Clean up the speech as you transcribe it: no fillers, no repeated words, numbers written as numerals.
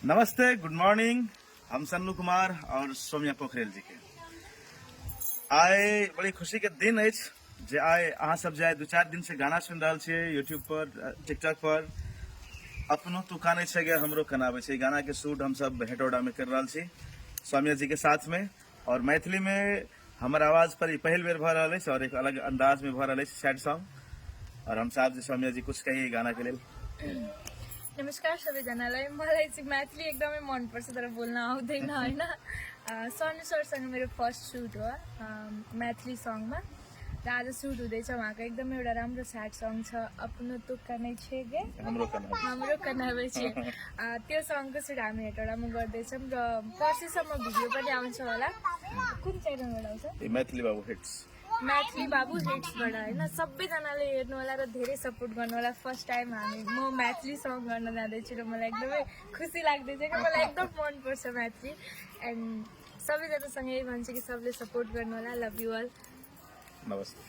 नमस्ते, good morning. हम सन्नू कुमार और सौम्या पोखरेल जी के आइ बड़ी खुशी के दिन अछि जे आइ अहाँ सब जे आइ 2-4 दिन से गाना सुनि रहल छियै यूट्यूब पर, टिकटॉक पर, अपनो तू कानै छै गे हमरो कनाबै छै, गाना के शूट हम सब हेटौडा में कर रहल छी सौम्या जी के साथ में। और मैथिली में हमर आवाज पर ई पहिल बेर भऽ रहल अछि और एक अलग अंदाज में भऽ रहल अछि सैड सॉन्ग। और हम साहब जी, सौम्या जी, कुछ कही गाना के लेल। नमस्कार सबैजनालाई। मलाई चाहिँ मैथिली एकदमै मनपर्छ तर बोल्न आउँदैन, होइन। सनु सरसँग मेरो फर्स्ट सुट हो मैथिली सङमा र आज सुट हुँदैछ उहाँको एकदमै एउटा राम्रो स्याड सङ छ, अपनो तँ कानै छे गे हमरो कनाबै। हाम्रो कनाबै छे। त्यो सङको सुट हामी हेटौँडामा गर्दैछौँ र पर्सिसम्म भिडियो पनि आउँछ होला। कुन च्यानलबाट आउँछ? ई मैथिली बाबू हिट्स। मैथिली बाबु हिट्सबाट, होइन। सबैजनाले हेर्नु होला र धेरै सपोर्ट गर्नु होला। फर्स्ट टाइम म मैथिली सङ गर्न जाँदैछु र मलाई एकदमै खुसी लाग्दैछ कि मलाई एकदम मनपर्छ मैथिली। एन्ड सबैजनासँग यही भन्छु कि सबले सपोर्ट गर्नु होला। Love you all. नमस्ते।